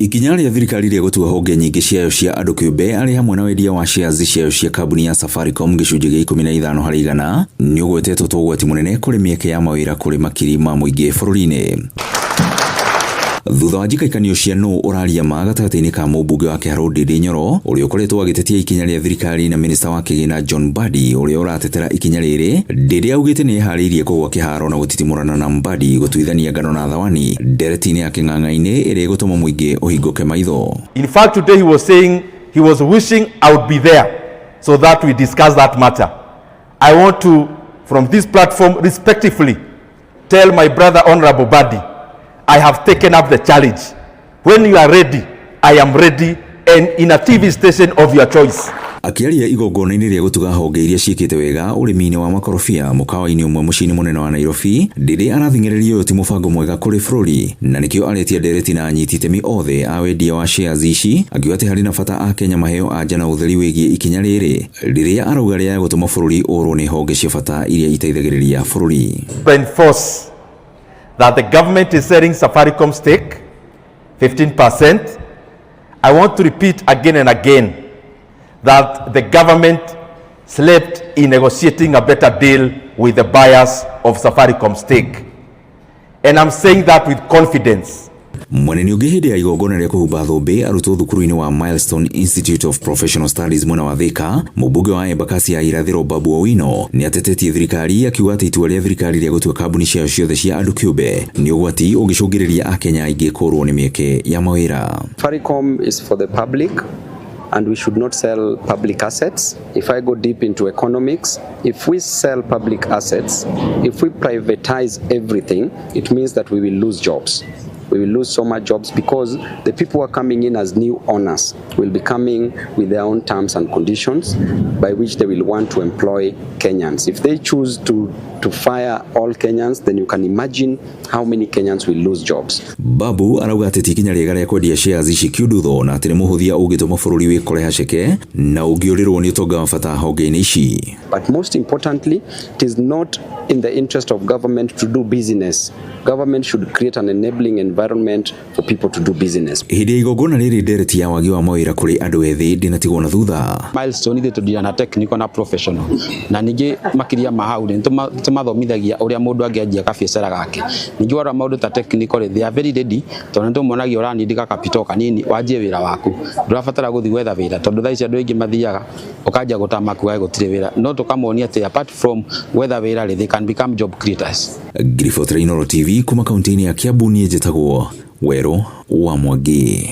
Ikinya rĩa thirikari rĩa gũtua honge nyingĩ ciayo cia andũ kĩũmbe arĩ hamwe na wendia wa shares ciayo cia kambuni ya Safaricom gĩcunjĩ gĩa 15% nĩ ũgwetetwo ta ũgwati mũnene kũrĩ mĩeke ya mawĩra kũrĩ makiri ma mũingĩ bũrũri-inĩ. Thutha wa njikaikanio cia nũ ũraria ma gatagatĩ-inĩ ka mũmbunge wa Kĩharũ Ndindi Nyoro ũrĩa ũkoretwo agĩtetia ikinya rĩa thirikari na minista wa kĩgĩna John Mbadi ũrĩa ũratetera ikinya rĩrĩ, Ndindi augĩte nĩ eharĩirie kũgwa kĩharo na gũtitimũrana na Mbadi gũtuithania ngano na thawani ndereti-inĩ ya kĩng'ang'a-inĩ ĩrĩa ĩgũtũma mũingĩ ũhingũke maitho. In fact, today he was saying he was wishing I would be there so that we discuss that matter. I want to, from this platform, respectively, tell my brother Honorable Mbadi, I have taken up the challenge. When you are ready, I am ready, and in a TV station of your choice. Akĩaria igongona-inĩ rĩa gũtuga honge iria ciĩkĩte wega ũrĩmi-inĩ wa makorobia mũkawa-inĩ ũmwe mũciĩ-inĩ mũnene wa Nairobi, Ndindi arathing'ĩrĩria ũyũ ti mũbango mwega kũrĩ bũrũri na nĩkĩo aretia ndereti na anyiti itemi othe a wendia wa shares ici, akiuga atĩ harĩ na bata akenya maheo anja na ũtheri wĩgiĩ ikinya rĩrĩ rĩrĩa arauga rĩa gũtũma bũrũri ũrwo nĩ honge cia bata iria iteithagĩrĩria bũrũri. Reinforce that the government is selling Safaricom stake, 15%. I want to repeat again and again that the government slept in negotiating a better deal with the buyers of Safaricom stake. And I'm saying that with confidence. Mweneni ũngĩ hĩndĩ ya igongona rĩa kũhumba thũmbĩ arutwo thukuru-inĩ wa Milestone Institute of Professional Studies mwena wa Thika, mũmbunge wa Embakasi ya Irathĩro Babu Owino nĩ atetetie thirikari akiuga atĩ itua rĩa thirikari rĩa gũtua kambuni ciayo ciothe cia andũ kĩũmbe nĩ ũgwati ũngĩcũngĩrĩria akenya aingĩ kũrwo nĩ mĩeke ya mawĩra. Safaricom is for the public and we should not sell public assets. If I go deep into economics, if we sell public assets, if we privatize everything, it means that we will lose jobs. We will lose so much jobs because the people who are coming in as new owners will be coming with their own terms and conditions by which they will want to employ Kenyans. If they choose to fire all Kenyans, then you can imagine how many Kenyans will lose jobs. Babu arauga atĩ ti ikinya rĩega rĩa kwendia shares ici kiundutho na atĩ nĩ mũhũthia ũngĩtũma bũrũri wĩkore haceke na ũngĩũrĩrwo nĩ ũtonga wa bata honge-inĩ ici. But most importantly, it is not in the interest of government to do business. Government should create an enabling environment for people to do business. Hĩndĩ ya igongona rĩrĩ ndereti ya wagi wa mawĩra kũrĩ andũ ethĩ ndĩnatigwo na thutha. Milestone ithuĩ tũdeala na technical na professional, na ningĩ makĩria ma hau rĩ, nĩtũmathomithagia ũrĩa mũndũ angĩanjia kabiacara gake. Ningĩ warora maũndũ ta technical rĩ, they are very ready tondũ nĩtũmonagia ũranindika capital kanini wanjie wĩra waku, ndũrabatara gũthiĩ gwetha wĩra tondũ thaa ici andũ aingĩ mathiaga ũkanjia gũtama kuga gũtirĩ wĩra, no tũkamonia atĩ apart from gwetha wĩra rĩ, they can become job creators. Ngiribotera Inooro TV kuma kaunti-inĩ ya Kiambu, niĩ njĩtagwo Werũ wa Mwangi.